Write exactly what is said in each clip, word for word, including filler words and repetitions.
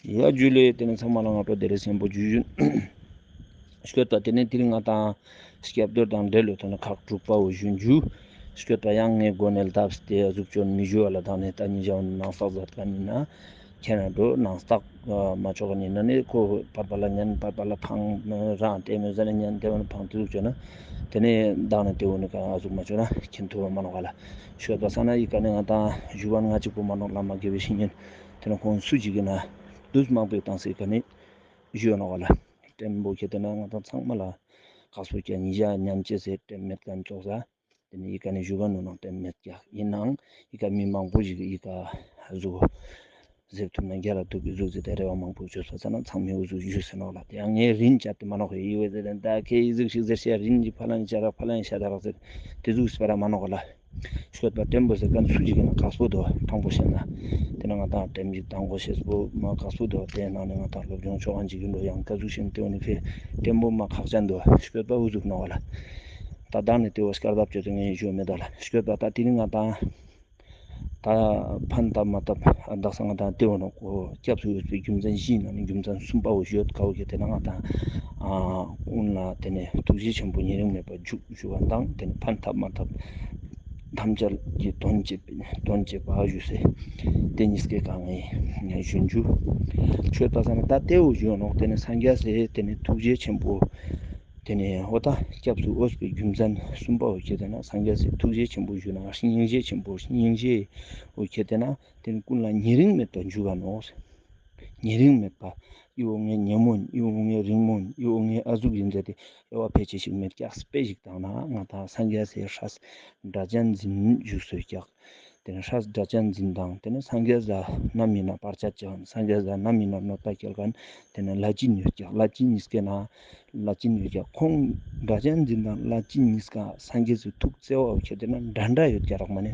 ཡ་ཇུ་ལེ། ཏེ་ནེ་ཚང་མ་ལ་སྔ་དྲོ་བདེ་ལེགས་ཆེན་པོ་ཞུ་ཞུ། སྐྱོད་པ་ཏེ་ནེ་དེ་རིང་ང་དང་སྐྱབས་འགྲོ་དང་འབྲེལ་ལོ་ཏེ་ནེ་ཁག་དྲུག་པ་བོ་ཞུ་ཞུ། སྐྱོད་པ་ཡང་ངའི་གོ་གནས་ལྟབས་ཏེ་གཟུགས་སྐྱོན་མི་ཞུ་བ་ལ་དང་ནེ་ད་ནི་ཞག་ནང་བསགས་མཛད་ཁན་ཡིན་ན་ཁྱེད་རང་འགྲོ་ནང་བསགས་མ་ཆོག་ཁན་ཡིན་ན་ནི་ཁོ་པར་པ་ལ་ཉན་པར་པ་ལ་ཕང་རང་ལྟད་མོ་ཟ་ནེ་ཉན་ལྟད་མོ་ཕང་ཏེ་ཟུག་བྱོས་ན་ཏེ་ནེ་དག་ནེ་ཏེ་བོ་ནི་ག་གཟུགས་མ་བྱོས་ན་ཁྱེད་ཐུབ་པ་མ་ནོག་ག་ལ། སྐྱོད་པ་ས་ན་ཡི་ག་ནེ་ང་དང་ཞུ་བ་ང་གཅིག་པོ་མ་ནོག་བླ་མ་དགེ་བའི་བཤེས་གཉེན་ཏེ་ནེ་ཁོང་སུ་ཅིག་ཡིན་ན་དུས་མང་པོའི་བཏང་སའི་ག་ནེ་ཞུ་ཡོད་ནོག་ག་ལ། ལྟད་མོ་ཁྱེད་དེ་ན་ང་དང་ཚང་མ་ལ་ཁག་སོ་ཀྱང་ཉི་ཞག་ཉམས་ཅེས་སེ་ལྟད་མེད་ཁན་ཙོགས་ས། ཏེ་ནེ་ཡི་ག་ནེ་ཞུ་ག་ནོ་ནང་ལྟད་མེད་ཀྱག་ཡིན་ནའང་ཡི་ག་མི་མང་པོ་ཞིག་ཡི་ག་གཟུགས་ཟེར་ཐུབ་ན་རྒྱ་ལ་ཐུབ་པའི་གཟུགས་ཟེར་ཏེ་རེ་བ་མང་པོ་བཅོས་པ་ས་ན་ཚང་མའི་འུ་ཟུག་ཞུས་ཟེར་ནོག་ལ། ཏེ་ཡང་ངས་རིན་བཅད་དེ་མ་ནོག་ཡི་བས་ཟེར་ཏེ་ད་ཁེ་ཡི་ཟུག་ཞིག་ཟེར་ཤེས་རིན་གྱི་ཕ་ལན་བྱ་ར་ཕ་ལན་བྱ་ད་རག་ཟེར་ཏེ་ཟུག་སྤེ་ར་མ་ནོག་ལ། སྐྱོད་པ་ལྟད་མོ་ཟེར་ཁན་སུ་ཞིག་ཡིན་ན་ཁག་པོ་དོ་དྲང་པོ་བཤད་ན། ཏེ་ནེ་ང་དང་ལྟད་མོ་ཞིག་དང་པོ་ཤེས་པོ་མ་ཁག་པོ་དོ་ཏེ་ནང་ནེ་ང་དང་སློབ་སྦྱོང་ཆོག་ཁན་ཅིག་ཡིན་འགྲོ་ཡང་ཀ་ཟུག་ཤིན་ཏེ་འོ་ནི་ཕེ་ལྟད་མོ་མ་ཁག་ཅན་དོ་སྐྱོད་པ་འུ་ཟུག་ནོག་ལ། ད་དག་ནེ་ཏེ་བོ་སྐར་རྡབ་ཅོ་ཏེ་ངས་ཞུ་མེད་ད་ལ། སྐྱོད་པ་ད་དེ་རིང་ང་དང་ད་ཕན་ཐབས་མ་ཐབས་དག་ས་ང་དང་ཏེ་བོ་ནོ་ཁོ་སྐྱབས་སུ་འོས་པའི་རྒྱུ་མཚན་བཞི་ནང་ནེ་རྒྱུ་མཚན་གསུམ་པ་བོ་ཞུ་ཡོད་ཀ་བོ་ཁྱེད་དེ་ན་ང་དང་ཨ་ཀུན་ལ་ཏེ་ནེ་ཐུགས་རྗེ་ཆེན་པོ་ཉེ་རིང་མེད་པར་འཇུག་ཞུ་བ་དང་ཏེ་ནེ་ཕན་ཐབས་མ་ཐབས་ཐམས་ཅད་ཀྱི་དོན་བྱེད་པའི་དོན་བྱེད་པ་ཞུ་སེ་ཏེ་ཉིས་ཀའི་སྒང་ནེ་ཞུ་ཞུ། སྐྱོད་པ་ས་ན་ད་ཏེ་བོ་ཞུ་ནོག་ཏེ་ནེ་སངས་རྒྱས་སི་ཏེ་ནེ་ཐུགས་རྗེ་ཆེན་པོ་ཏེ་ནེ་འོ་ད་སྐྱབས་སུ་འོས་པའི་རྒྱུ་མཚན་གསུམ་པ་བོ་ཁྱེད་དེ་ན་སངས་རྒྱས་སི་ཐུགས་རྗེ་ཆེན་པོ་ཞུ་ན་སྙིང་རྗེ་ཆེན་པོ་སྙིང་རྗེ་བོ་ཁྱེད་དེ་ན་ཏེ་ནེ་ཀུན་ལ་ཉེ་རིང་མེད་པར་འཇུག་ག་ནོག། ཉེ་རིང་མེད་པ། འི་བོ་ངའི་ཉེ་མོ་ཡིན། འི་བོ་ངའི་རིང་མོ་ཡིན། འི་བོ་ངའི་ཨ་ཟུག་ཡིན་ཟེར་ཏེ་དབྱེ་བ་ཕལ་ཆེར་ཞིག་མེད་ཀྱག་དཔེ་ཞིག་བཏང་ན་ང་དང་སངས་རྒྱས་སི་སྲས་སྒྲ་གཅན་འཛིན་བཞུགས་སོ་ཀྱག། ཏེ་ནེ་སྲས་སྒྲ་གཅན་འཛིན་དང་ཏེ་ནེ་སངས་རྒྱས་ལ་ནམ་ཡིན་ན་བར་ཆད་ཅན་སངས་རྒྱས་ལ་ནམ་ཡིན་ན་གནོད་པ་སྐྱེལ་ཁན་ཏེ་ནེ་ལྷས་བྱིན་ཡོད་ཀྱག། ལྷས་བྱིན་ཉིས་ཀའི་ནང་ལྷས་བྱིན་ཡོད་ཀྱག། ཁོང་སྒྲ་གཅན་འཛིན་དང་ལྷས་བྱིན་ཉིས་ཀ་སངས་རྒྱས་སི་ཐུགས་བརྩེ་བ་བོ་ཁྱེད་དེ་ན་འདྲ་འདྲ་ཡོད་ཀྱག་རག་མ་ནེ།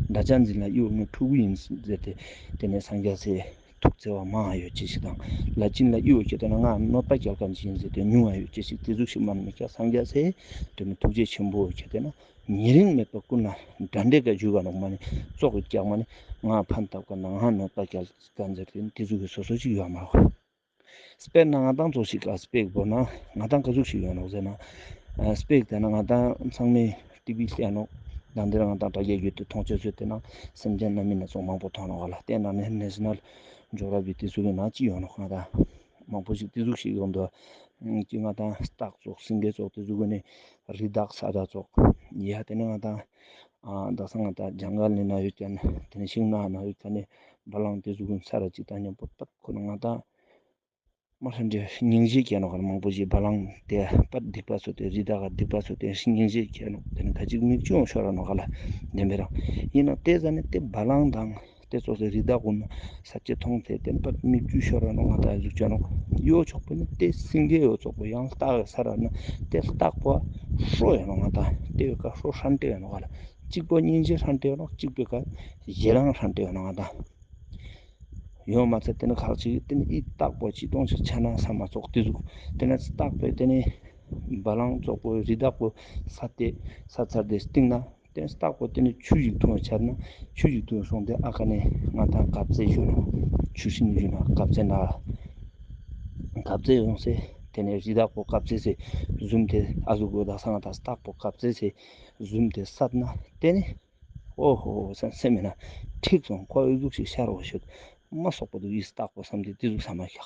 སྒྲ་གཅན་འཛིན་ལ་འི་བོ་ངའི་ཕྲུ་གུ་ཡིན་ཟེར་ཏེ་ཏེ་ནེ་སངས་རྒྱས་སི་ཐུགས་བརྩེ་བ་མང་ང་ཡོད་ཅེས་ཤིག་དང་། ལྷས་བྱིན་ལ་འི་བོ་ཁྱེད་དེ་ན་ང་གནོད་པ་སྐྱེལ་ཁན་ཅིག་ཡིན་ཟེར་ཏེ་ཉུང་ང་ཡོད་ཅེས་ཤིག་ཏེ་ཟུག་ཤིག་མ་ནེ་མེད་ཀྱག། སངས་རྒྱས་སི་ཏེ་ནེ་ཐུགས་རྗེ་ཆེན་པོ་ཁྱེད་དེ་ན་ཉེ་རིང་མེད་པར་ཀུན་ལ་འདྲ་འདྲའི་ཀ་འཇུག་ག་ནོག་མ་ནེ་ཙོགས་ཀྱག་མ་ནེ་ང་ཕན་ཐབས་ཀ་ན་ང་གནོད་པ་སྐྱེལ་ཁན་ཟེར་ཏེ་ཏེ་ཟུག་གི་སོ་སོ་ཅིག་ཡོད་མ་རེད། དཔེར་ན་ང་དང་ཙོགས་ཤིག་ག་དཔེ་བོར་ན་ང་དང་ཀ་ཟུག་ཤིག་ཡོད་ནོག་ཟེར་ན། ཨ་དཔེ་དེ་ན་ང་དང་ཚང་མས་ཊི་བི་ལྟ་ནོག། དང་དེ་རིང་ང་དང་དྲ་རྒྱ་བརྒྱུད་དེ་མཐོང་ཆོས་ཚོད་དེ་ན་སེམས་ཅན་སྣ་མིན་སྣ་ཚོགས་མང་པོ་མཐོང་ནོག་ག་ལ། དེ་ནང་ནེ་ནེ་ཤ་ནལ་ཇོ་གྷ་ར་ཕི་ཏེ་ཟུག་གི་ནང་ཅི་ཡོད་ནོག། ང་དང་མང་པོ་ཞིག་ཏེ་ཟུག་ཤིག་ཡོང་དོ། ཀྱི་ང་དང་སྟག་ཙོགས་སེང་གེ་ཙོགས་ཏེ་ཟུག་གི་ནི་རི་དྭགས་ས་དྭགས་ཙོགས་ཡ་ཏེ་ནེ་ང་དང་ཨ་དག་ས་ང་དང་ཇང་གལ་ནི་ན་ཡོད་ཁན་ཏེ་ནེ་ཤིང་ནགས་ན་ཡོད་ཁན་ནི་བ་ལང་ཏེ་ཟུག་གི་ས་ར་ཅིག་དང་མཉམ་པོ་ཏག་ཁོ་ན་ང་དང་མ་ཧྲན་ཏེ་སྙིང་རྗེ་སྐྱེ་ནོག་ག་ལ། མང་པོ་ཞིག་བ་ལང་ཏེ་པར་སྡིག་པ་ཚོ་ཏེ་རི་དྭགས་སྡིག་པ་ཚོ་ཏེ་སྙིང་རྗེ་སྐྱེ་ནོག། ཏེ་ནེ་ཁ་ཅིག་མིག་ཆུ་ཡང་ཤོར་ར་ནོག་ག་ལ། བདེན་པའི་རང་ཡིན་ན་ཏེ་ཟ་ནེ་ཏེ་བ་ལང་དང་ཏེ་ཙོགས་སེ་རི་དྭགས་ཀུན་ས་ཅེ་མཐོང་ཏེ་ཏེ་ནེ་པར་མིག་ཆུ་ཤོར་ར་ནོག། ང་དང་ཟུག་ཅོ་ནོག་ཡོ་ཆོག་པོ་ནི་ཏེ་སེང་གེ་ཡོ་ཆོག་པོ་ཡང་སྟག་ས་ར་ན་ཏེ་སྟག་པོ་ཧྲོ་ཡོད་ནོག། ང་དང་ཏེ་བོའི་ཀ་ཧྲོ་ཧྲན་ཏེ་ཡོད་ནོག་ག་ལ། གཅིག་པོ་སྙིང་རྗེ་ཧྲན་ཏེ་ཡོད་ནོག། གཅིག་པོའི་ཀ་ཞེ་སྡང་ཧྲན་ཏེ་ཡོད་ནོག་ང་དང་། ཡོད་མ་ཚད་ཏེ་ནེ་ཁ་ཅིག་ཏེ་ནེ་ཨི་སྟག་པོ་ཅི་གཏོང་ཅིག་ཆ་ན་ས་མ་ཙོགས་ཏེ་ཟུག། ཏེ་ནེ་སྟག་པོ་ཏེ་ནེ་བ་ལང་ཙོགས་པོ་རི་དྭགས་པོ་ས་ཏེ་ས་ཚར་ཏེ་སྟིང་ན་ཏེ་ནེ་སྟག་པོ་ཏེ་ནེ་ཆུ་ཞིག་འཐུང་ཆ་ན་ཆུ་ཞིག་འཐུང་སོང་སྟེ་ཨ་ཀ་ནེ་ང་དང་ཀབ་ཙེ་ཞུ་ནོག། ཆུ་ཤིང་ཞུ་ན་ཀབ་ཙེ་ན་ཀབ་ཙེ་ཡོང་སེ་ཏེ་ནེ་རི་དྭགས་པོ་ཀབ་ཙེ་སེ་ཟུམ་སྟེ་ཨ་ཟུག་གོ་དག་ས་ང་དང་སྟག་པོ་ཀབ་ཙེ་སེ་ཟུམ་སྟེ་སད་ན་ཏེ་ནེ། ཨོ་ཧོ་སེམས་སེམས་མེད་ན་འགྲིག་སོང་། ཁོ་ཨི་ཟུག་ཞིག་ཤར་བ་ཤོད་མ་སོག་པོ་འདུག་ཡིས་སྟག་པོ་བསམ་སྟེ་ཏེ་ཟུག་བསམ་མ་ཤག་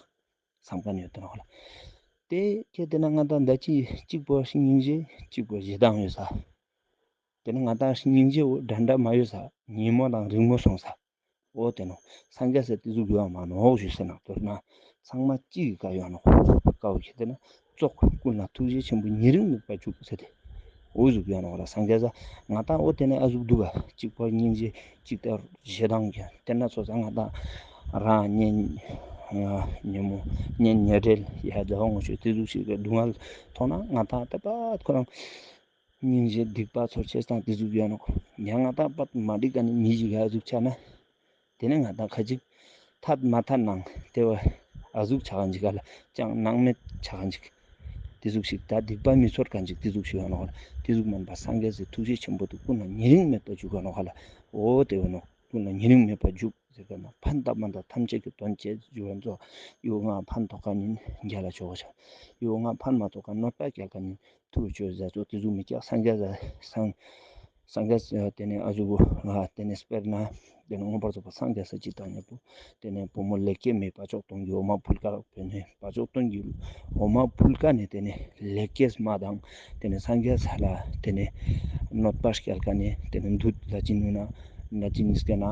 བསམ་མཁན་ཡོད་དེ་ནོག་ལ། ཏེ་ཁྱེད་དེ་ན་ང་དང་ད་ཅི་གཅིག་པོ་སྙིང་རྗེ་གཅིག་པོ་ཞེ་སྡང་ཡོད་ས། ཏེ་ན་ང་དང་སྙིང་རྗེ་བོ་འདྲ་འདྲ་མ་ཡོད་ས། ཉེ་མོ་དང་རིང་མོ་སོང་ས། འོ་དེ་ནོ། སངས་རྒྱས་སི་ཏེ་ཟུག་ཡོད་མ་ནོག་ཞུས་ཟེར་ན་མདོར་ན་ཚང་མ་གཅིག་གི་ཀ་ཡོད་ནོག། ཀ་བོ་ཁྱེད་དེ་ན་ཙོགས་ཀུན་ལ་ཐུགས་རྗེ་ཆེན་པོ་ཉེ་རིང་མེད་པར་འཇུག་ཟེར་ཏེ། འོ་ཟུག་ཡོད་ནོག་ར་སངས་རྒྱས་ས། ང་དང་འོ་དེ་ནེ་ཨ་ཟུག་འདུག་ག་གཅིག་པོ་སྙིང་རྗེ་གཅིག་ལྟར་ཞེ་སྡང་གི་དེ་ན་ཚོ་ས་ང་དང་རང་ཉེ་ཉེ་མོ་ཉེ་ཉེ་འབྲེལ་ཡ་ཟླ་བ་ངོ་ཤེས་ཏེ་ཟུག་ཞིག་གི་སྡུག་བསྔལ་མཐོང་ན་ང་དང་ད་པ་ཁོ་རང་སྙིང་རྗེ་སྡིག་པ་ཚོར་ཆེས་དང་ཏེ་ཟུག་ཡོད་ནོག། ཡང་ང་དང་པ་མ་འགྲིག་ག་ནི་མི་ཞིག་ག་ཨ་ཟུག་ཆ་ན། ཏེ་ནེ་ང་དང་ཁ་ཅིག་ཐད་མ་ཐད་ནང་ཏེ་བ་ཨ་ཟུག་ཆ་ག་ཅིག་ག་ལ་ཅང་སྣང་མེད་ཆ་ག་ཅིག། ཏེ་ཟུག་ཞིག་ད་སྡིག་པ་མི་ཚོར་ག་ཅིག་ཏེ་ཟུག་ཞིག་ཡོད་ནོག་ལ། ཏེ་ཟུག་མན་པ་སངས་རྒྱས་སི་ཐུགས་རྗེ་ཆེན་པོ་དུ་ཀུན་ལ་ཉེ་རིང་མེད་པ་འཇུག་ག་ནོག་ལ། འོ་ཏེ་བ་ནོ་ཀུན་ལ་ཉེ་རིང་མེད་པ་འཇུག་ ཟེར་ཁན་ནི་ཕན་བཏགས་མ་བཏགས་ཐམས་ཅད་ཀྱི་དོན་བྱེད་ཞུ་བ་ཚོ། ཡོ་ང་ཕན་ཐོགས་ཁན་ནི་རྒྱལ་ལ་ཆོག་ཅེས། ཡོ་ང་ཕན་མ་ཐོགས་ཁན་གནོད་པ་སྐྱེལ་ཁན་ནི་ཐུགས་ཆོས་ཟ་ཚོ་དེ་ཟུག་མི་སྐྱག་སངས་རྒྱས་ཟ་སངས་སངས་རྒྱས་ཟ་དེ་ནེ་ཨ་ཟུག་གུ་ང་དེ་ནེ་དཔེར་ན་དེ་ནེ་མངོན་པར་རྫོགས་པ་སངས་རྒྱས་ཟ་ཅིག་དང་ཉམ་པོ་དེ་ནེ་བུ་མོ་ལེགས་སྐྱེས་མའི་བ་ཅོ་སྟོན་གྱི་འོ་མ་ཕུལ་ཁན་དེ་ནེ་བ་ཅོ་སྟོན་གྱི་འོ་མ་ཕུལ་ཁན་ནི་དེ་ནེ་ལེགས་སྐྱེས་མ་དང་དེ་ནེ་སངས་རྒྱས་ཟ་ལ་དེ་ནེ་གནོད་པ་སྐྱེལ་ཁན་ནི་དེ་ནེ་དུད་ལ་ཅི་ནུ་ན་ན་ཅི་ནི་སྐྱེ་ན་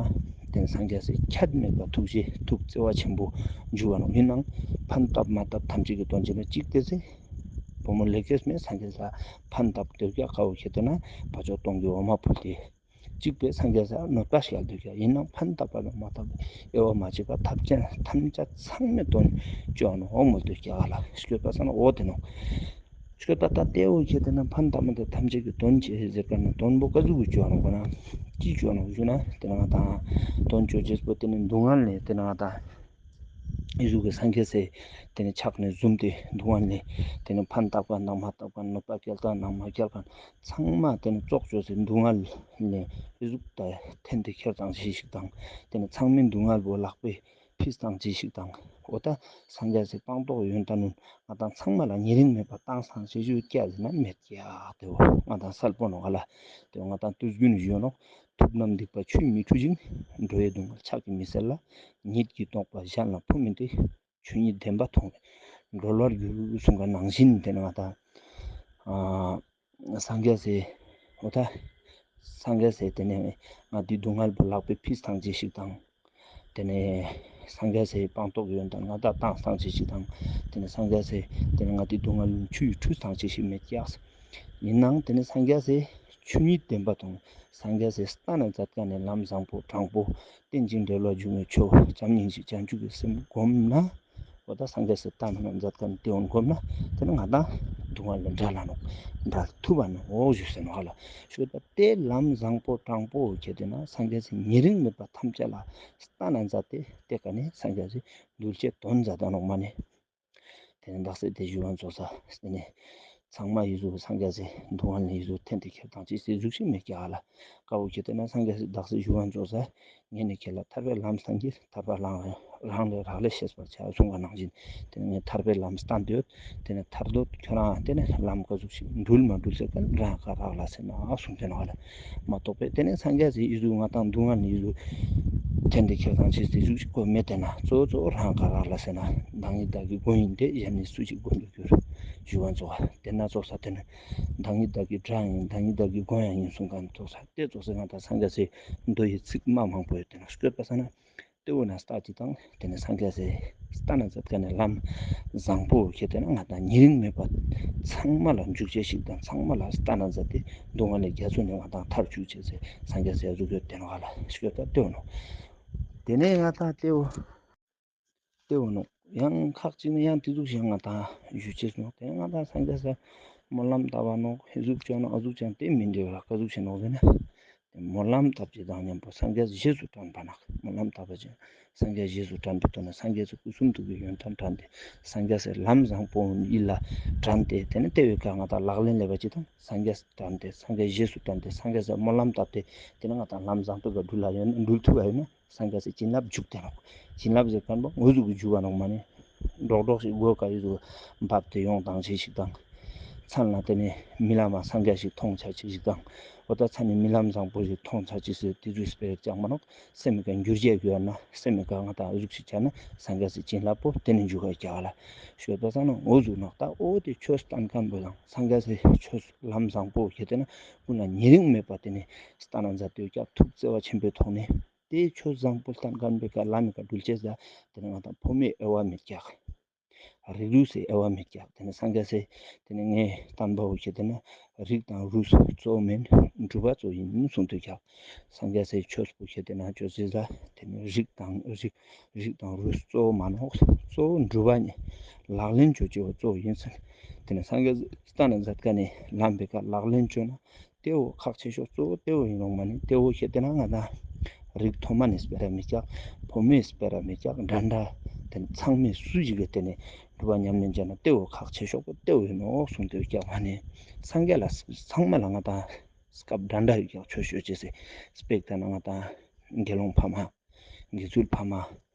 དེ་ནེ་སངས་རྒྱས་སི་ཁྱད་མེད་པ་ཐུགས་རྗེ་ཐུགས་བརྩེ་བ་ཆེན་པོ་འཇུག་པ་ནོག། ཨིན་ནའང་ཕན་བཏགས་མ་བཏགས་ཐམས་ཅད་ཀྱི་དོན་བྱེད་ན་གཅིག་དེ་ཟེར། བུ་མོ་ལེགས་སྐྱེས་མའི་སངས་རྒྱས་ལ་ཕན་བཏགས་དེ་ཀ་ཁ་བོ་ཁྱེར་ཏེ་ན་བ་ཅོ་སྟོན་གྱི་འོ་མ་ཕུལ་ཏེ། གཅིག་པའི་སངས་རྒྱས་ལ་གནོད་པ་སྐྱེལ་དེ་ཀ་ཨིན་ནའང་ཕན་བཏགས་པ་ལ་མ་བཏགས་དབྱེ་བ་མ་ཕྱེ་བ་ཐམས་ཅད་ཐམས་ཅད་ཚང་མའི་དོན་བྱེད་ནོག་འོ་མོལ་དེ་ཀ་ལ་སྐྱོད་པ་ས་ན་འོ་དེ་ནོག། སྐྱོད་པ་ད་དེ་བོ་ཁྱེར་ཏེ་ན་ཕན་བཏགས་མ་བཏགས་ཐམས་ཅད་ཀྱི་དོན་བྱེད་ཟེར་ཁན་ནི་དོན་པོ་ཀ་ཟུག་གི་བྱེད་ནོག་གོ་ན། ཅི་བྱེད་ནོག་ཞུ་ན་དེ་ནེ་ང་དང་དོན་བྱེད་ཅེས་པོ་དེ་ནེ་སྡུག་བསྔལ་ནེ་དེ་ནེ་ང་དང་ཨི་ཟུག་གི་སངས་རྒྱས་སི་དེ་ནེ་ཕྱག་ནེ་བཟུང་སྟེ་སྡུག་བསྔལ་ནེ་དེ་ནེ་ཕན་བཏགས་ཁན་དང་མ་བཏགས་ཁན་གནོད་པ་སྐྱེལ་ཁན་དང་མ་སྐྱེལ་ཁན་ཚང་མ་དེ་ནེ་ཙོགས་ཅོས་སེ་སྡུག་བསྔལ་ནེ་ཨི་ཟུག་ད་འཐེན་ཏེ་ཁྱེར་ཏང་ཅེས་ཤིག་དང་དེ་ནེ་ཚང་མའི་སྡུག་བསྔལ་བོ་ལག་པའི་ཕིས་ཏང་ཅེས་ཤིག་དང་། འོ་ད་སངས་རྒྱས་སི་སྤངས་རྟོགས་ཡོན་ཏན་ནུ་ང་དང་ཚང་མ་ལ་ཉེ་རིང་མེད་པར་ཏང་སང་ཅེས་ཞུ་ཀྱག་ཟེར་ན་མེད་ཀྱག། དེ་བོ་ང་དང་སལ་པོ་ནོག་ག་ལ། དེ་བོ་ང་དང་དུས་རྒྱུན་ཞུ་ནོག། ཐུབ་རྣམས་སྡིག་པ་ཆུས་མི་འཁྲུ་ཞིང་། འགྲོ་བའི་སྡུག་བསྔལ་ཕྱག་གིས་མི་སེལ་ལ། ཉིད་ཀྱིས་རྟོགས་པ་གཞན་ལ་ཕོག་མིན་ཏེ། ཆོས་ཉིད་བདེན་པ་མཐོང་བས་གྲོལ་བར་འགྱུར། གསུངས་པ་ནང་བཞིན་དེ་ནེ་ང་དང་ཨ་སངས་རྒྱས་སི་འོ་ད་སངས་རྒྱས་སི་དེ་ནེ་ང་དེ་སྡུག་བསྔལ་བོ་ལག་པའི་ཕིས་ཏང་ཅེས་ཤིག་དང་། དེ་ནེ་སངས་རྒྱས་སི་སྤངས་རྟོགས་ཡོན་ཏན་ང་དང་ཏང་སང་ཅེས་ཤིག་དང་། དེ་ནེ་སངས་རྒྱས་སི་དེ་ནེ་ང་དེ་སྡུག་བསྔལ་ཆུས་འཁྲུ་ཏང་ཅེས་ཤིག་མེད་ཀྱག། ཨིན་ནའང་དེ་ནེ་སངས་རྒྱས་སི་ཆོས་ཉིད་བདེན་པ་མཐོང་། སངས་རྒྱས་སི་ལྟ་ན་མཛད་ཁན་ནི་ལམ་བཟང་པོ་དྲང་པོ་རྟེན་ཅིང་འབྲེལ་བར་འབྱུང་བའི་ཆོས་བྱམས་སྙིང་རྗེ་བྱང་ཆུབ་ཀྱི་སེམས་བསྒོམ་ན། འོ་ད་སངས་རྒྱས་སི་ལྟ་ན་མཛད་ཁན་དེ་བོ་བསྒོམ་ན་དེ་ནེ་ང་དང་སྡུག་བསྔལ་ལས་བྲལ་ལ་ནོག། བྲལ་ཐུབ་པ་ནོག་འོ་ཞུས་ཟེར་ནོག་ཧ་ལ། ཞུ་ད་དེ་ལམ་བཟང་པོ་དྲང་པོ་ཁྱེར་ཏེ་ན་སངས་རྒྱས་སི་ཉེ་རིང་མེད་པ་ཐམས་ཅད་ལ་ལྟ་ན་མཛད་དེ་དེ་ཀ་ནེ་སངས་རྒྱས་སི་གདུལ་བྱའི་དོན་མཛད་ད་ནོག་མ་ནེ། དེ་ནེ་བདག་སྲིད་དེ་ཞུ་བ་ཚོགས་ས་དེ་ནེ་ཚང་མ་ཡི་ཟུག་སངས་རྒྱས་སི་སྡུག་བསྔལ་ནེ་ཡི་ཟུག་འཐེན་ཏེ་ཁྱེར་ཏང་ཅེས་སི་ཟུག་ཤིག་མེད་ཀྱག་ལ། ཀ་བོ་ཁྱེར་ཏེ་ན་སངས་རྒྱས་སི་བདག་སྲིད་ཞུ་བ་ཚོགས་ས་ངས་ནི་ཁྱེད་ལ་ཐར་པའི་ལམ་སྟན་གྱི་ཐར་པ་རང་རང་ལས་རག་ལས་ཤེས་པར་བྱ་གསུངས་པ་ནང་བཞིན་དེ་ནེ་ངས་ཐར་པའི་ལམ་སྟན་ཏེ་ཡོད། དེ་ནེ་ཐར་འདོད་ཁྱོད་རང་དེ་ནེ་ལམ་ཀ་ཟུག་ཤིག་འགྲུལ་མ་འགྲུལ་ཟེར་ཁན་རང་ཀ་རག་ལ་ཟེར་ན་གསུངས་ཏེ་ནོག་ལ། མ་གཏོགས་པའི་དེ་ནེ་སངས་རྒྱས་སི་ཡི་ཟུག་ང་དང་སྡུག་བསྔལ་ནེ་ཡི་ཟུག་འཐེན་ཏེ་ཁྱེར་ཏང་ཅེས་སི་ཟུག་ཤིག་གོ་མེད་དེ་ན་གཙོ་བོ་གཙོ་བོ་རང་ཀ་རག་ལ་ཟེར་ན་བདག་ཉིད་བདག་གི་མགོན་ཡིན་ཏེ། གཞན་ནི་སུ་ཞིག་མགོན་དུ་འགྱུར། ཞུ་བ་ཚོགས་ས་དེ་ན་ཚོགས་ས་དེ་ནེ་བདག་ཉིད་བདག་གི་དགྲ་ཡིན། བདག་ཉིད་བདག་གི་མགོན་ཡང་ཡིན་གསུངས་ཁན་ཚོགས་ས་དེ་ཚོགས་ས་ང་དང་སངས་རྒྱས་སི་མདོ་ཡི་ཚིག་མ་མང་པོ་ཡོད་དེ་ན་སྐྱོད་པ་ས་ན་དེ་བོ་ན་ལྟ་ཅིག་དང་དེ་ནེ་སངས་རྒྱས་སི་ལྟ་ན་མཛད་ཁན་ནི་ལམ་བཟང་པོ་ཁྱེར་ཏེ་ན་ང་དང་ཉེ་རིང་མེད་པ་ཚང་མ་ལ་འཇུག་ཅེས་ཤིག་དང་ཚང་མ་ལ་ལྟ་ན་མཛད་དེ་སྡུག་བསྔལ་ལས་རྒྱ་མཚོ་ནེ་ང་དང་ཐར་བཅུག་ཅེས་སི་སངས་རྒྱས་སི་ཡ་ཟུག་ཡོད་དེ་ནོག་ལ་སྐྱོད་པ་དེ་བོ་ནོག། དེ་ནེ་ང་དང་དེ་བོ་དེ་བོ་ནོག། ཡང་ཁག་ཅིག་ནི་ཡང་དེ་ཟུག་ཞིག་ང་དང་ཞུ་ཅེས་ནོག། དེ་ང་དང་སངས་རྒྱས་སི་སྨོན་ལམ་བཏབ་པ་ནོག། ཨི་ཟུག་བྱུང་ན་ཨ་ཟུག་བྱུང་དེ་མི་འདྲ་བ་ཀ་ཟུག་ཞིག་ནོག་ཟེར་ན། སྨོན་ལམ་བཏབ་ཅེས་དང་ཉམ་པོ་སངས་རྒྱས་རྗེས་སུ་དྲན་པ་ནོག། སྨོན་ལམ་བཏབ་པ་ཅིག་སངས་རྒྱས་རྗེས་སུ་དྲན་པའི་དོན་ནི་སངས་རྒྱས་སི་སྐུ་གསུང་ཐུགས་ཀྱི་ཡོན་ཏན་དྲན་ཏེ་སངས་རྒྱས་སི་ལམ་བཟང་པོ་ཡིད་ལ་དྲན་ཏེ་དེ་ནེ་དེ་བོའི་ཀ་ང་དང་ལག་ལེན་ལས་པ་ཅིག་དང་སངས་རྒྱས་དྲན་ཏེ་སངས་རྒྱས་རྗེས་སུ་དྲན་ཏེ་སངས་རྒྱས་སི་སྨོན་ལམ་བཏབ་སྟེ་དེ་ནེ་ང་དང་ལམ་བཟང་པོའི་ཀ་འགྲུལ་ལ་ཡོད་ན་འགྲུལ་ཐུབ་པ་ཡོད་ན། སངས་རྒྱས་སི་བྱིན་རླབས་འཇུག་དེ་ནོག། བྱིན་རླབས་ཟེར་ཁན་བོ་འོ་ཟུག་གི་འཇུག་པ་ནོག་མ་ནེ། འགྲོགས་འགྲོགས་ཤིག་སྒོ་ཀ་ཡི་ཟུག་བབས་ཏེ་ཡོང་ཏང་ཅེས་ཤིག་དང་། མཚན་ལ་དེ་ནེ་རྨི་ལམ་མ་སངས་རྒྱས་ཤིག་མཐོང་ཆ་ཅེས་ཤིག་དང་། འོ་ད་མཚན་ནི་རྨི་ལམ་བཟང་པོ་ཞིག་མཐོང་ཆ་ཅེས་སི་དེ་ཟུག་སྤེ་ར་ཅང་མ་ནོག། སེམས་ཀ་འགྱུར་བྱེད་ཡོད་ན་སེམས་ཀ་ང་དང་འོ་ཟུག་ཤིག་ཆ་ན་སངས་རྒྱས་སི་བྱིན་རླབས་པོ་དེ་ནེ་འཇུག་ག་རྒྱག་ལ་ཤོད་པ་ས་ན་འོ་ཟུག་ནོག། ད་འོ་དེ་ཆོས་སྟན་ཁན་བོ་དང་སངས་རྒྱས་སི་ཆོས་ལམ་བཟང་པོ་ཁྱེར་ཏེ་ན་ཀུན་ལ་ཉེ་རིང་མེད་པ་དེ་ནེ་ལྟ་ན་མཛད་དེ་ཀྱག་ཐུགས་བརྩེ་བ་ཆེན་པོའི་ཐོག་ནེ། དེ་ཆོས་བཟང་པོ་སྟན་ཁན་བོའི་ཀ་ལམ་མི་ཀ་འགྲུལ་ཅེས་ཟ་དེ་ནེ་ང་དང་ཕོ་མོའི་དབྱེ་བ་མེད་ཀྱག། རིགས་རུས་སི་དབྱེ་བ་མེད་ཀྱག། དེ་ནེ་སངས་རྒྱས་སི་དེ་ནེ་ངའི་བསྟན་པ་བོ་ཁྱེར་ཏེ་ན་རིགས་དང་རུས་གཙོ་བོ་མེན་སྒྲུབ་པ་གཙོ་ཡིན་གསུངས་ཏེ་ཀྱག། སངས་རྒྱས་སི་ཆོས་པོ་ཁྱེར་ཏེ་ན་ཆོས་སི་ཟ་དེ་ནེ་རིགས་དང་རིགས་རིགས་དང་རུས་གཙོ་བོ་མ་ནོག། གཙོ་བོ་སྒྲུབ་པ་ནི་ལག་ལེན་ཅོ་ཅེས་བོ་གཙོ་བོ་ཡིན་ཟེར། དེ་ནེ་སངས་རྒྱས་སི་ལྟ་ན་མཛད་ཁན་ནི་ལམ་པའི་ཀ་ལག་ལེན་ཅོ་ན། དེ་བོ་ཁག་ཆེ་ཤོས་གཙོ་བོ་དེ་བོ་ཡིན་ནོག་མ་ནེ་དེ་བོ་ཁྱེར་ཏེ་ན་ང་དང་རིགས་མཐོ་དམན་ནི་སྤེ་ར་མེད་ཀྱག། ཕོ་མོའི་སྤེ་ར་མེད་ཀྱག། འདྲ་འདྲ་དེ་ནེ་ཚང་མའི་སུ་ཞིག་གི་དེ་ནེ་སྒྲུབ་པ་ཉམས་ལེན་བྱས་ན་དེ་བོ་ཁག་ཆེ་ཤོས་པོ་དེ་བོ་ཡིན་ནོག་གསུངས་ཏེ་ཀྱག་མ་ནེ་སངས་རྒྱས་ལ་ཚང་མ་ལ་ང་དང་སྐབས་འདྲ་འདྲ་ཡོད་ཀྱག་ཆོས་ཤོད་ཅེས་སི་སྤེ་ར་ད་ན་ང་དང་དགེ་སློང་ཕ་མ། དགེ་ཚུལ་ཕ་མ་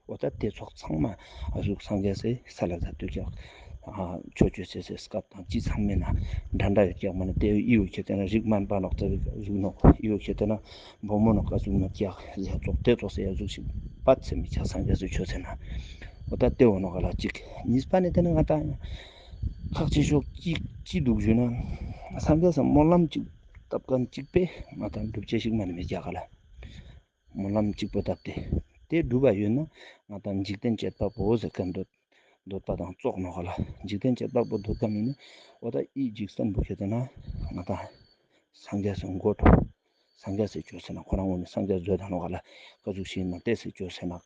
འོ་ད་དེ་ཚོགས་ཚང་མ་ཨ་ཟུག་སངས་རྒྱས་སི་ས་ལ་ད་དུས་ཀྱག་ཨ་ཆོས་ཅོ་ཅེས་སི་སྐབས་དང་ཅི་ཚང་མེད་ན་འདྲ་འདྲ་ཡོད་ཀྱག་མ་ནི་དེ་ཡི་འོ་ཁྱེད་དེ་ན་རིགས་དམན་པ་ནོག་ཙ་བི་ཟུག་ནོག་ཡི་འོ་ཁྱེད་དེ་ན་བུ་མོ་ནོག་ཀ་ཟུག་ནོག་ཀྱག་ཟེར་ཚོགས་དེ་ཚོགས་སེ་ཡ་ཟུག་ཞིག་པད་ཚེ་མི་ཆ་སངས་རྒྱས་སི་ཆོས་ཟེར་ན་འོ་ད་དེ་འོ་ནོག་ག་ལ་གཅིག་གཉིས་པ་ནི་དེ་ནི་ང་ད་ཁག་ཆེ་ཤོས་གཅིག་ཅི་འདུག་ཞུ་ན་སངས་རྒྱས་སི་སྨོན་ལམ་གཅིག་བཏབ་མཁན་གཅིག་པས་ང་ད་འགྲུབ་ཅེས་ཤིག་མ་ནི་མི་ཀྱག་ག་ལ། སྨོན་ལམ་གཅིག་པོ་བཏབ་སྟེ། དེ་འགྲུབ་པ་ཡོད་ན་ང་ད་འཇིག་རྟེན་བྱེད་པ་པོ་ཟེར་མཁན་འདོད་འདོད་པ་དང་ཙོགས་ནོག་ག་ལ། འཇིག་རྟེན་བྱེད་པ་པོ་འདོད་མཁན་ཡིན་ན་འོ་ད་ཨི་འཇིག་རྟེན་པོ་ཁྱེད་དེ་ན་ང་ད་སངས་རྒྱས་སི་མགོ་ཐོག་སངས་རྒྱས་སི་ཆོས་ཟེར་ན་ཁོ་རང་ངོས་ནས་སངས་རྒྱས་བཟོས་ད་ནོག་ག་ལ། ཀ་ཟུག་ཤིག་ན་ཏེ་སི་ཆོས་ཟེར་ན།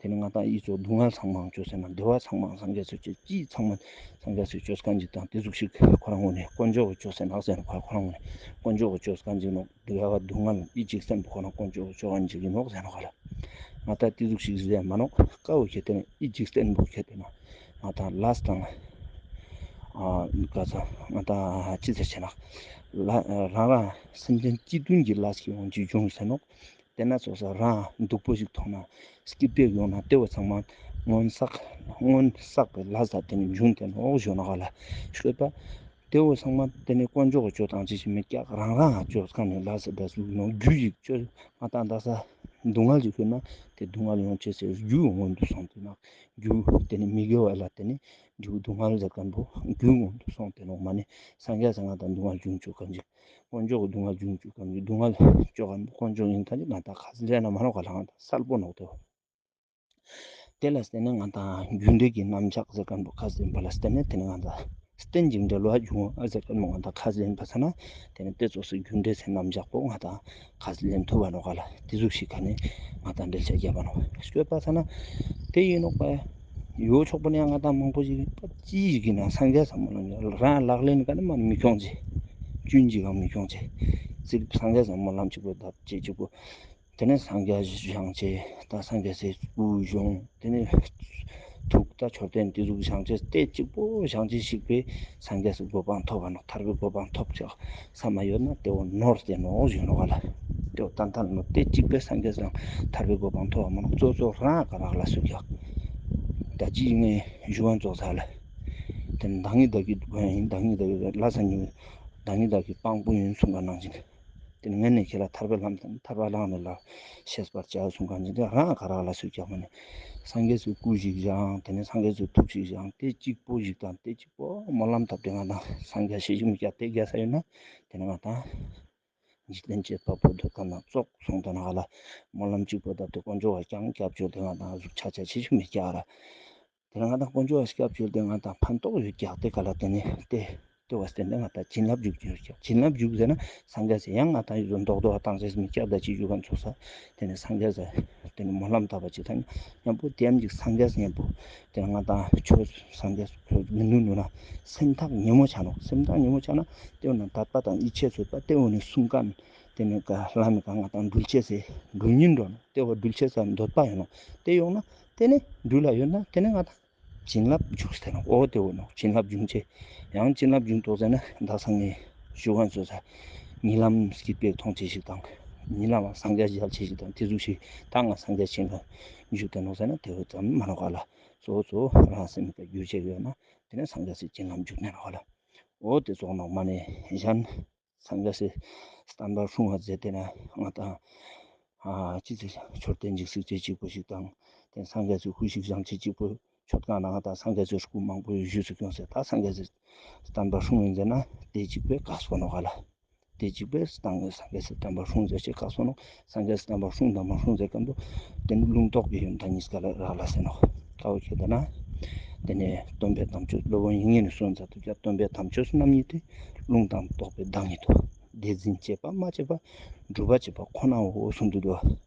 དེ་ནི་ང་ད་ཨི་ཙོགས་སྡུག་བསྔལ་ཚང་མའང་ཆོས་ཟེར་ན་བདེ་བ་ཚང་མའང་སངས་རྒྱས་སི་ཆོས་ཅི་ཚང་མ་སངས་རྒྱས་སི་ཆོས་གང་ཅིག་དང་དེ་ཟུག་ཤིག་ཁོ་རང་ངོས་ནས་དཀོན་མཆོག་གི་ཆོས་ཟེར་ན་ཟེར་ན་ཁོ་རང་ངོས་ནས་དཀོན་མཆོག་གི་ཆོས་གང་ཅིག་ནོག་དགེ་བ་སྡུག་བསྔལ་ཨི་འཇིག་རྟེན་པོ་ཁོ་ན་དཀོན་མཆོག་གི་ཆོས་ཨན་ཅིག་ཡིན་ནོག་ཟེར་ནོག་ག་ལ། ང་ད་དེ་ཟུག་ཤིག་ཟེར་མ་ནོག་ཀ་བོ་ཁྱེད་དེ་ན་ཨི་འཇིག་རྟེན་པོ་ཁྱེད་དེ་ན་ང་ད་ལས་དང་ཨ་ག་ས་ང་ད་ཅི་ཟེར་ཆེ་ན་ལ་རང་རང་སེམས་ཅན་སྤྱི་མཐུན་གྱི་ལས་ཀྱི་དབང་གིས་བྱུང་ཟེར་ནོག་དེ་ན་ཙོགས་ས་རང་སྡུག་པོ་ཞིག་མཐོང་ན་སྐྱིད་པོ་ཡོང་ན་དེ་བོ་ཚང་མ་སྔོན་བསགས་སྔོན་བསགས་པའི་ལས་ལ་དེ་ནི་འབྱུང་དེ་ནོག་ཞུ་ནོག་ག་ལ། ཤོད་པ། དེ་བོ་ཚང་མ་དེ་ནི་དཀོན་མཆོག་གི་ཆོས་དང་ཅི་ཞིག་མི་ཀྱག་རང་རང་ང་ཆོས་གང་ནས་ལ་ཟེར་ད་ཟུག་ནོ་རྒྱུ་ཞིག་ཆོས་ང་ད་ད་ས་སྡུག་བསྔལ་ཞིག་ཤོད་ན་དེ་སྡུག་བསྔལ་ཡོང་ཆེས་སི་རྒྱུ་སྔོན་དུ་སོང་དེ་ན་རྒྱུ་དེ་ནི་མི་དགེ་བ་ལ་དེ་ནི་རྒྱུ་སྡུག་བསྔལ་ཟེར་མཁན་པོ་རྒྱུ་སྔོན་དུ་སོང་དེ་ནོག་མ་ནི་སངས་རྒྱས་སི་ང་ད་སྡུག་བསྔལ་འབྱུང་ཆོས་གང་ཞིག་དཀོན་མཆོག་གི་སྡུག་བསྔལ་འབྱུང་ཆོས་གང་ཞིག་སྡུག་བསྔལ་ཆོས་གང་དཀོན་མཆོག་ཡིན་ད་ཅི་ང་ད་ཁ་ཟེར་ན་མ་ནོག་ག་ལ་ང་ད་གསལ་པོ་ནོག་དེ་བོ། དེ་ལ་བརྟེན་ནས་ང་དང་རྒྱུ་འབྲས་ཀྱི་རྣམ་གཞག་ཟེར་མཁན་པོ་ཁ་ཟེར་བ་ལ་བརྟེན་ནས་དེ་ནས་ང་དང་རྟེན་ཅིང་འབྲེལ་བར་འབྱུང་བ་ཟེར་མཁན་པོ་ང་དང་ཁ་ཟེར་བ་ས་ན་དེ་ནས་དེ་ཙོགས་སུ་རྒྱུ་འབྲས་སི་རྣམ་གཞག་པོ་ང་དང་ཁ་ཟེར་ཐུབ་བ་ནོག་ག་ལ། དེ་ཟུག་ཤིག་ག་ནས་ང་དང་འགྲེལ་བཤད་རྒྱབ་པ་ནོག་ཤོད་པ་ས་ན་དེ་ཡིན་ནོག་པ། ཡོ་ཆོག་པོ་ནས་ང་དང་མང་པོ་ཞིག་ཅི་ཞིག་ཡིན་ན་སངས་རྒྱས་སམ་བླ་མ་རང་ལག་ལེན་ག་ནས་མ་མི་ཁྱོང་ཅེས། ཅུན་ཅིག་གང་མི་ཁྱོང་ཅེས། ཚིག་སངས་རྒྱས་སམ་བླ་མ་གཅིག་པོ་བཏབ་ཅེས་གཅིག་པོ། དེ་ནས་སངས་རྒྱས་བཞེངས་ཅེས་ད་སངས་རྒྱས་སི་སྐུ་བཞེངས། དེ་ནས་ཐུགས་ད་མཆོད་རྟེན་དེ་ཟུག་བཞེངས་ཅེས་དེ་གཅིག་པོ་བཞེངས་ཅེས་ཤིག་པས་སངས་རྒྱས་སི་གོ་འཕང་ཐོབ་པ་ནོག་ཐར་པའི་གོ་འཕང་ཐོབ་ཅེས་ས་མ་ཡོད་ན་དེ་བོ་ནོར་ཏེ་ནོག་ཞུ་ནོག་ག་ལ། དེ་བོ་ཏན་ཏན་ནོར་དེ་གཅིག་པས་སངས་རྒྱས་སི་ཐར་པའི་གོ་འཕང་ཐོབ་པ་མ་ནོག་གཙོ་གཙོ་རང་ག་རག་ལ་སུ་ཀྱག་ད་ཅི་ངས་ཞུ་བ་ཙོགས་ས་ལ། དེ་ནས་བདག་ཉིད་བདག་གི་སྡུག་བསྔལ་ཡིན། བདག་ཉིད་བདག་གི་ལས་ཉིད། བདག་ཉིད་བདག་གི་དཔང་པོ་ཡིན་གསུངས་པ་ནང་བཞིན། དེ་ནས་ངས་ནི་ཁྱེད་ལ་ཐར་པའི་ལམ་དང་ཐར་པ་བླངས་ནས་ལ་ཤེས་པར་བྱ་གསུངས་པ་ནང་བཞིན་དེ་རང་ག་རག་ལ་སུ་ཀྱག་མ་ནི། སངས་རྒྱས་སི་སྐུ་ཞིག་བཞེངས། དེ་ནས་སངས་རྒྱས་སི་ཐུགས་ཤིག་བཞེངས། དེ་གཅིག་པོ་ཞིག་དང་དེ་གཅིག་པོ་སྨོན་ལམ་བཏབ་སྟེ་ང་དང་སངས་རྒྱས་ཤེས་ཤིག་མི་ཀྱག་དེ་རྒྱལ་ས་ཡོད་ན་དེ་ནས་ང་དང་འཇིག་རྟེན་བྱེད་པ་པོ་འདོད་མཁན་ཙོགས་སོང་དེ་ནོག་ག་ལ། སྨོན་ལམ་གཅིག་པོ་བཏབ་སྟེ་དཀོན་མཆོག་ག་ཀྱང་སྐྱབས་བཅོལ་ཏེ་ང་དང་ཟུག་ཆ་ཆ་ཆེ་ཆུང་མི་ཀྱག་ག་ལ། དེ་ནས་ང་དང་དཀོན་མཆོག་ག་སྐྱབས་བཅོལ་ཏེ་ང་དང་ཕན་ཐོགས་ཡོད་ཀྱག་དེ་ག་ལ། དེ་ནས་དེ་དེ་བ་བརྟེན་ཏེ་ང་དང་བྱིན་རླབས་འཇུག་རྒྱུ་ཡོད་ཀྱག་བྱིན་རླབས་འཇུག་ཟེར་ན་སངས་རྒྱས་སི་ཡང་ང་དང་ཡོད་མདོག་མདོག་བཏང་ཟེར་མི་ཀྱག་ད་ཅི་ཞུ་མཁན་ཙོགས་ས་དེ་ནས་སངས་རྒྱས་སི་དེ་ནས་སྨོན་ལམ་བཏབ་པ་ཅིག་དང་མཉམ་པོ་དེ་ཡང་ཅིག་སངས་རྒྱས་སི་མཉམ་པོ་དེ་ནས་ང་དང་ཆོས་སངས་རྒྱས་སི་ཆོས་མི་ནུ་ནུ་ན་སེམས་ཐག་ཉེ་མོ་ཆ་ནོག་སེམས་ཐག་ཉེ་མོ་ཆ་ན་དེ་བོ་ན་དད་པ་དང་ཡིད་ཆེས་བཟོད་པ་དེ་བོ་ནི་གསུང་མཁན་དེ་ནས་ག་ལ་མི་ག་ང་དང་འགྲུལ་ཆེས་སི་འགྲུལ་སྙིང་འདོད་ནོག་དེ་བོ་འགྲུལ་ཆེས་སི་འདོད་པ་ཡོད་ནོག་དེ་ཡོང་ན་དེ་ནས་འགྲུལ་ལ་ཡོད་ན་དེ་ནས་ང་དང་བྱིན་རླབས་འཇུག་སྟེ་ནོག་འོ་དེ་བོ་ནོག་བྱིན་རླབས་འཇུག་ཅེས། ཡང་བྱིན་རླབས་འཇུག་དོགས་ཟེར་ན་ད་སང་ངས་ཞུ་མཁན་ཙོགས་ས་ཉི་ལམ་སྐྱིད་པོ་མཐོང་ཅེས་ཤིག་དང་ཉི་ལམ་སངས་རྒྱས་མཇལ་ཅེས་ཤིག་དང་དེ་ཟུག་ཤིག་ད་ང་སངས་རྒྱས་བྱིན་རླབས་འཇུག་སྟེ་ནོག་ཟེར་ན་དེ་བོ་ཙམ་མ་ནོག་ག་ལ། གཙོ་བོ་གཙོ་བོ་རང་སེམས་ཀྱི་རྒྱུ་ཅིག་ཡོད་ན་དེ་ནས་སངས་རྒྱས་སི་བྱིན་རླབས་འཇུག་ནས་ནོག་ག་ལ། འོ་དེ་ཙོགས་ནོག་མ་ནས་གཞན། སངས་རྒྱས་སི་བསྟན་པ་སྲུང་བ་ཟེར་ཏེ་ན་ང་དང་ཨ་ཅི་ཟེར་མཆོད་རྟེན་ཅིག་གཟིགས་ཅེས་གཅིག་པོ་ཞིག་དང་དེ་སངས་རྒྱས་སི་སྐུ་ཞིག་བཞེངས་ཅེས་གཅིག་པོ་མཆོད་ཁང་ནང་ང་དང་སངས་རྒྱས་སི་སྐུ་མང་པོ་ཞིག་བཞུགས་སུ་སྐྱོང་ཟེར་ད་སངས་རྒྱས་སི་བསྟན་པ་སྲུང་ཡིན་ཟེར་ན་དེ་གཅིག་པོས་དཀགས་པོ་ནོག་ག་ལ། དེ་གཅིག་པོས་སངས་རྒྱས་སི་བསྟན་པ་སྲུང་ཟེར་ཅེས་དཀགས་པོ་ནོག་སངས་རྒྱས་སི་བསྟན་པ་སྲུང་དང་མ་སྲུང་ཟེར་མཁན་པོ་དེ་ནི་ལུང་རྟོགས་ཀྱི་ཡོན་ཏན་གཉིས་ཀ་ལ་རག་ལས་ནོག་ཀ་བོ་ཁྱེད་ལྟ་ན། དེ་ནས་སྟོན་པའི་དམ་ཆོས་སློབ་དཔོན་དབྱིག་གཉེན་ནི་གསུངས་མཛད་དུ་ཀྱང་སྟོན་པའི་དམ་ཆོས་རྣམ་གཉིས་ཏེ། ལུང་དང་རྟོགས་པའི་བདག་ཉིད་དོ། དེ་འཛིན་བྱེད་པ་སྨྲ་བྱེད་པ། སྒྲུབ་པ་བྱེད་པ་ཁོ་ནའོ་གསུངས་ཏེ་འདུག་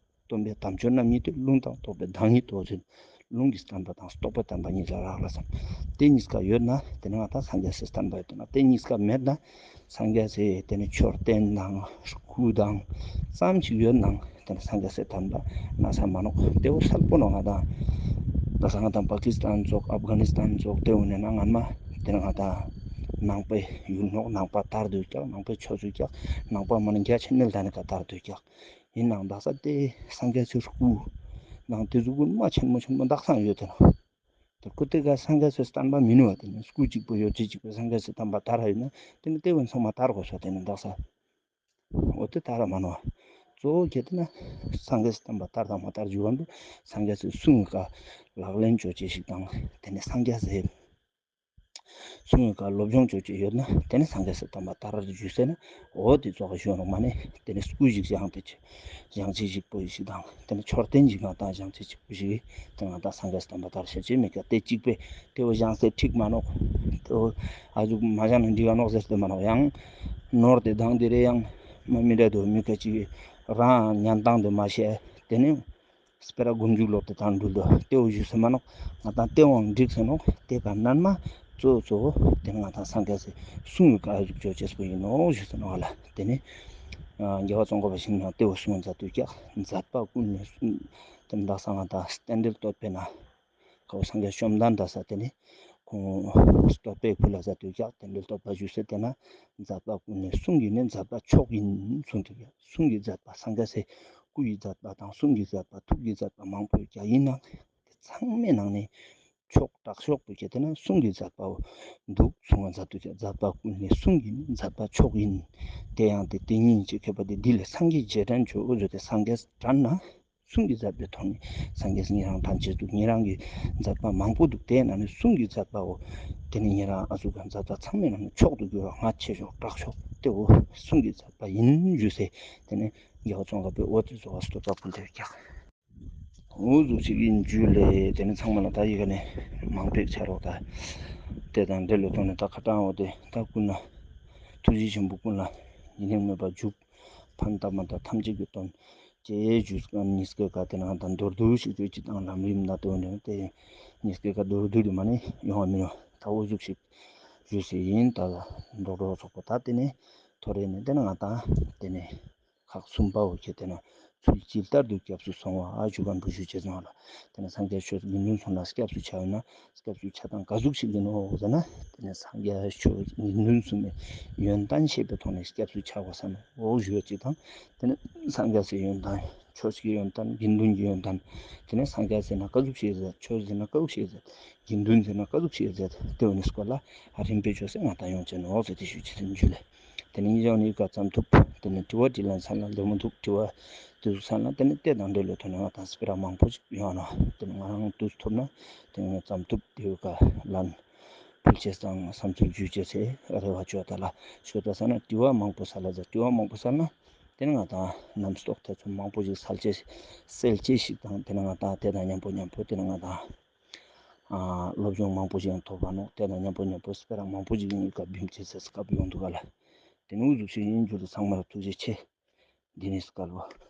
སྟོན་པའི་དམ་ཆོས་རྣམ་གཉིས་ཏེ། ལུང་དང་རྟོགས་པའི་བདག་ཉིད་དོ་ཟེར། ལུང་གི་བསྟན་པ་དང་རྟོགས་པའི་བསྟན་པ་གཉིས་ལ་རག་ལས་སམ། དེ་གཉིས་ཀ་ཡོད་ན་དེ་ནི་ང་དང་སངས་རྒྱས་སི་བསྟན་པ་ཡོད་དེ་ན་དེ་གཉིས་ཀ་མེད་ན། སངས་རྒྱས་སི་དེ་ནི་མཆོད་རྟེན་དང་སྐུ་དང་ཙམ་ཞིག་ཡོད་ནང་དེ་ནི་སངས་རྒྱས་སི་བསྟན་པ་ན་ས་མ་ནོག་དེ་བོ་གསལ་པོ་ནོག་ང་དང་། ད་ས་ང་དང་པ་ཀི་སི་ཏན་ཙོགས་ཨབ་གྷ་ནི་སི་ཏན་ཙོགས་དེ་བོ་ནས་ན་སྔན་མ་དེ་ནི་ང་དང་ནང་པའི་ཡུལ་ནོག་ནང་པ་དར་དུག་ཀྱག་ནང་པའི་ཆོས་ཚུགས་ཀྱག་ནང་པ་མ་ནི་རྒྱ་ཆེན་མེད་ལ་ནི་ཀ་དར་དུག་ཀྱག་ཡིན་ནང་ད་ས་དེ་སངས་རྒྱས་སི་སྐུ་ ནང་དེ་ཟུག་གུན་མ་ཆེན་མོ་ཆེན་མོ་དག་ས་ཡོད་དེ་ནོག། དེ་ཀུ་ཏེ་ཀ་སངས་རྒྱས་སི་བསྟན་པ་མིན་ནོག། དེ་ནི་སྐུ་གཅིག་པོ་ཡོད་ཅེས་གཅིག་པོ་སངས་རྒྱས་སི་བསྟན་པ་དར་ཡོད་ན་དེ་ནི་དེ་བོ་ཚང་མ་དར་དགོས་ས། དེ་ནི་དག་ས་འོ་དེ་དར་མ་ནོག། གཙོ་བོ་གལ་ཏེ་ན་སངས་རྒྱས་སི་བསྟན་པ་དར་དང་མ་དར་ཞུ་བ་འདུག། སངས་རྒྱས་སི་གསུང་གི་ཀ་ལག་ལེན་ཅོ་ཅེས་ཤིག་དང་དེ་ནི་སངས་རྒྱས་སི་གསུང་གི་ཀ་སློབ་སྦྱོང་ཅོ་ཅེས་ཡོད་ན་དེ་ནི་སངས་རྒྱས་སི་བསྟན་པ་དར་ཞུ་ཟེར་ན་འོ་དེ་ཙོགས་ཞུ་ནོག། མ་ནི་དེ་ནི་སྐུ་ཞིག་བཞེངས་ཏེ་བཞེངས་ཅེས་ཞིག་པོ་ཞིག་དང་དེ་ནི་མཆོད་རྟེན་ཞིག་ང་དང་བཞེངས་ཅེས་ཞིག་པོ་ཞིག་དེ་ང་དང་སངས་རྒྱས་སི་བསྟན་པ་དར་ཤེས་ཅེས་མི་ཀ་དེ་གཅིག་པས་དེ་བོ་བཞེངས་སེ་འགྲིག་མ་ནོག། དེ་བོ་ཨ་ཟུག་མ་བཞེངས་ན་འགྲིག་ག་ནོག་ཟེར་ཏེ་མ་ནོག། ཡང་ནོར་ཏེ་དང་དེ་རེ་ཡང་མ་མི་འདྲ་དུ་མི་ཀ་ཅིག་རང་ཉན་སྟངས་དེ་མ་ཤེས་དེ་ནི་སྤེ་ར་མགོ་མཇུག་ལོག་སྟེ་དང་འགྲུལ་དོ་དེ་བོ་ཞུ་ས་མ་ནོག། ང་དང་དེ་བོའང་འགྲིག་ས་ནོག། དེ་ཀ་ནན་མ་གཙོ་གཙོ་བོ་དེ་ནི་ང་དང་སངས་རྒྱས་སི་གསུང་གི་ཀ་ཟུག་ཅོ་ཅེས་པོ་ཡིན་ནོག་ཞུ་ས་ནོག་ལ། དེ་ནི་རྒྱལ་བ་ཙོང་ཁ་པ་ཞིག་ནང་དེ་བོ་གསུང་མཛད་དུ་ཀྱག། མཛད་པ་ཀུན་ནས་གསུང་དེ་ནི་དག་ས་ང་དང་རྟེན་འབྲེལ་བསྟོད་པའི་ནང་ཁོ་སངས་རྒྱས་བཅོམ་ལྡན་འདས་ས་དེ་ནི་ཁོང་བསྟོད་པའི་ཕུལ་ལ་མཛད་དུ་ཀྱག། རྟེན་འབྲེལ་བསྟོད་པ་ཞུ་སེ་དེ་ན་མཛད་པ་ཀུན་ནས་གསུང་གི་ནི་མཛད་པ་མཆོག་ཡིན་གསུངས་དུ་ཀྱག། གསུང་གི་མཛད་པ་སངས་རྒྱས་སི་སྐུ་ཡི་མཛད་པ་དང་གསུང་གི་མཛད་པ་ཐུགས་ཀྱི་མཛད་པ་མང་པོ་ཀྱག་ཡིན་ནའང་དེ་ཚང་མའི་ནང་ནས་མཆོག་དྲག་ཤོས་པོ་ཁྱེད་དེ་ན་གསུང་གི་མཛད་པའོ་འདུག་གསུང་བ་མཛད་དུ་ཀྱག། མཛད་པ་ཀུན་ནས་གསུང་གི་ནི་མཛད་པ་མཆོག་ཡིན། དེ་ཡང་དེ་དེ་ཉིད་ཀྱི་མཁས་པ་དེ་འདི་ལས་སངས་རྒྱས་རྗེས་དྲན་བྱོས་འོ་ཟེར་ཏེ་སངས་རྒྱས་དྲན་ན་གསུང་གི་མཛད་པའི་ཐོག་ནས་སངས་རྒྱས་ཉེ་རང་དང་བཅས་འདུག། ཉེ་རང་གི་མཛད་པ་མང་པོ་འདུག། དེ་ན་ནི་གསུང་གི་མཛད་པའོ་དེ་ནི་ཉེ་རང་ཨ་ཟུག་ག་མཛད་པ་ཚང་མའི་ནང་ནས་མཆོག་ཏུ་གྱུར་བ་ང་ཆེ་ཤོས་དྲག་ཤོས་དེ་བོ་གསུང་གི་མཛད་པ་ཡིན་ཞུས་སེ་དེ་ནི་རྒྱལ་བ་ཙོང་ཁ་པའི་འོ་དེ་བཟོ་བ་བསྟོད་པ་ཀུན་དེ་ཀྱག། འོ་ཟུག་ཅིག་ཡིན་ཞུ་ལེ། དེ་ནི་ཚང་མ་ལ་ད་ཡི་ག་ནས་མང་པོ་ཆ་རོགས་ད་དེ་དང་འབྲེལ་ལོ་ཐོག་ནས་ད་ཁ་ཏང་འོ་དེ་ད་ཀུན་ལ་ཐུགས་རྗེ་ཆེན་པོ་ཀུན་ལ་ཡེ་ནས་མེད་པར་འཇུག། ཕན་ཐོགས་མ་ཐག་ཐམས་ཅད་ཀྱི་དོན། ཅེས་ཞུས་ཀ་ཉིས་ཀའི་ཀ་དེ་ནང་ད་མདོར་བསྡུས་ཤིག་ཅོ་ཅིག་དང་ལམ་རིམ་ན་དེ་འོ་ནས་དེ་ཉིས་ཀའི་ཀ་མདོར་བསྡུས་དེ་མ་ནི་ཡོང་བ་མི་ཡོང་། ད་འོ་ཟུག་ཞིག་ཞུས་སེ་ཡིན། ད་འགྲོ་འགྲོ་ཚོགས་པ་ད་དེ་ནས་ཐོ་རེ་ནས་དེ་ནང་ད་དེ་ནས་ཁག་གསུམ་པ་འོ་ཁྱེད་དེ་ན་ཚུལ་ཇི་ལྟར་དུ་སྐྱབས་སུ་སོང་བ་ཨ་ཞུ་གན་པོ་ཞུ་ཅེས་ནང་ལ་དེ་ནས་སངས་རྒྱས་ཆོས་དགེ་འདུན་ཚོགས་ན་སྐྱབས་སུ་ཆ་ཡོད་ན། སྐྱབས་སུ་ཆ་སྟངས་ག་ཟུག་ཞིག་ཡིན་ནོ་ཟེར་ན། དེ་ནས་སངས་རྒྱས་ཆོས་དགེ་འདུན་གསུམ་མའི་ཡོན་ཏན་ཤེས་པའི་ཐོག་ནས་སྐྱབས་སུ་ཆ་དགོས་ས་ནོ་འོ་ཞུ་ཡོད་ཅིག་དང་། དེ་ནས་སངས་རྒྱས་སི་ཡོན་ཏན་ཆོས་ཀྱི་ཡོན་ཏན་དགེ་འདུན་གྱི་ཡོན་ཏན། དེ་ནས་སངས་རྒྱས་ཟེར་ན་ག་ཟུག་ཞིག་ཟེར། ཆོས་ཟེར་ན་ག་ཟུག་ཞིག་ཟེར། དགེ་འདུན་ཟེར་ན་ག་ཟུག་ཞིག་ཟེར། དེ་འོ་ནི་སྐོར་ལ་ཨ་རིམ་པས་ཅོས་སེ་ང་ད་ཡོང་ཅེས་ནོ་ཟེར་ཏེ་ཞུ་ཅེས་ཡིན་ཞུ་ལེ། དེ་ནས་ཉིས་ཀའི་ཀ་ཙམ་ཐུབ། དེ་ནས་དྲི་བ་དྲིས་ལན་ཚར་ན་ལེ་མོ་འདུག། དྲི་བ་དེ་ཚོ་ཚར་ན་དེ་ནས་དེ་དང་འབྲེལ་ལོ་ཐོག་ནས་ང་དང་སྤེ་ར་མང་པོ་ཞིག་ཡོང་ནོ། དེ་ནས་ང་རང་དུས་ཐུབ་ན་དེ་ནས་ཙམ་ཐུབ་དེ་ཀ་ལན་ཕུལ་ཅེས་དང་བསམ་ཚུལ་ཞུ་ཅེས་སི་རེ་བ་ཅོ་ད་ལ་ཞུ་ད་ས་ན་དྲི་བ་མང་པོ་ས་ལ་ཟེར། དྲི་བ་མང་པོ་ས་ན་དེ་ནས་ང་དང་རྣམ་རྟོག་ཐེ་ཚོམ་མང་པོ་ཞིག་སལ་ཅེས་སེལ་ཅེས་ཤིག་དང་དེ་ནས་ང་དང་དེ་དང་མཉམ་པོ་མཉམ་པོ་དེ་ནས་ང་དང་ཨ་སློབ་སྦྱོང་མང་པོ་ཞིག་ཡང་ཐོབ་པ་ནོ། དེ་དང་མཉམ་པོ་མཉམ་པོ་སྤེ་ར་མང་པོ་ཞིག་ཡིན་ཡིག་ཀ་བིམ་ཅེས་སི་སྐབས་ཡོང་འདུག་ག་ལ། དེ་ནས་འུ་ཟུག་ཞིག་ཡིན་རྒྱུ་དུ་ཚང་མ་ལ་ཐུགས་རྗེ་ཆེ། འདི་ནས་སྐལ་བ།